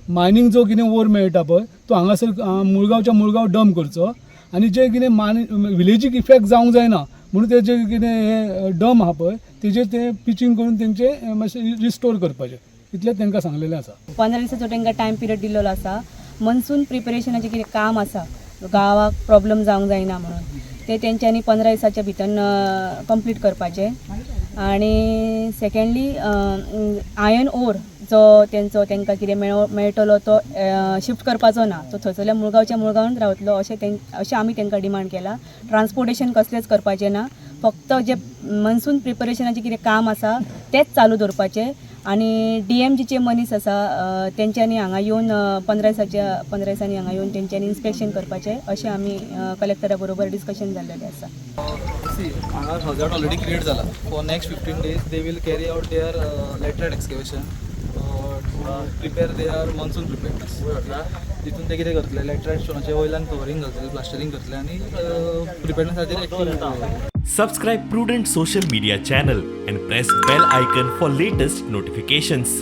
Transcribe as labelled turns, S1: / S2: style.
S1: Mining जो कितें ओर मेळटा पळय तो हांगासर मुळगांवच्या मुळगांव डंप करचो आनी जे कितें मान विलेजीक इफेक्ट जावंक जायना म्हणून ते जे कितें हे डम आहा पळय तेजेर ते पिचींग करून तेंचे मातशें रिस्टोर करपाचें, इतलें तांकां सांगलेलें आसा.
S2: 15 दिसाचो तांकां टायम पिरियड दिल्लो आसा. मनसून प्रिपरेशनाचें कितें काम आसा, गांवाक प्रॉब्लम जावंक जायना म्हणून ते तेंच्यांनी 15 दिसाच्या भितर कंप्लीट करपाचें. आनी सेकेंडली, आयर्न ओर जो तेंचो तांकां कितें मेळटलो तो शिफ्ट करपाचो ना, तो थंयसरल्या मुळगांवच्या मुळगांवांत रावतलो अशें आमी तांकां डिमांड केला. ट्रान्सपोर्टेशन कसलेंच करपाचें ना, फक्त जे मनसून प्रिपरेशनाचें कितें काम आसा तेंच चालू दवरपाचें. आनी डीएमजीचे मनीस आसा, तेंच्यांनी हांगा येवन 15 दिसांनी हांगा येवन तेंच्यांनी इन्स्पेक्शन करपाचें अशें आमी कलेक्टरा बरोबर डिस्कशन जाल्लेलें आसा.
S3: सी, हांगा हजार्ड ऑलरेडी क्रिएट जाला. For next 15 days they will carry out their laterite excavation to prepare their monsoon preparedness. तितून ते कितें करतले, लॅटरायट स्टोनाचे वयल्यान कवरींग करतले, प्लास्टरींग करतले आनी प्रिपेरनेसाचेर active.
S4: Subscribe Prudent Social Media channel and press bell icon for latest notifications.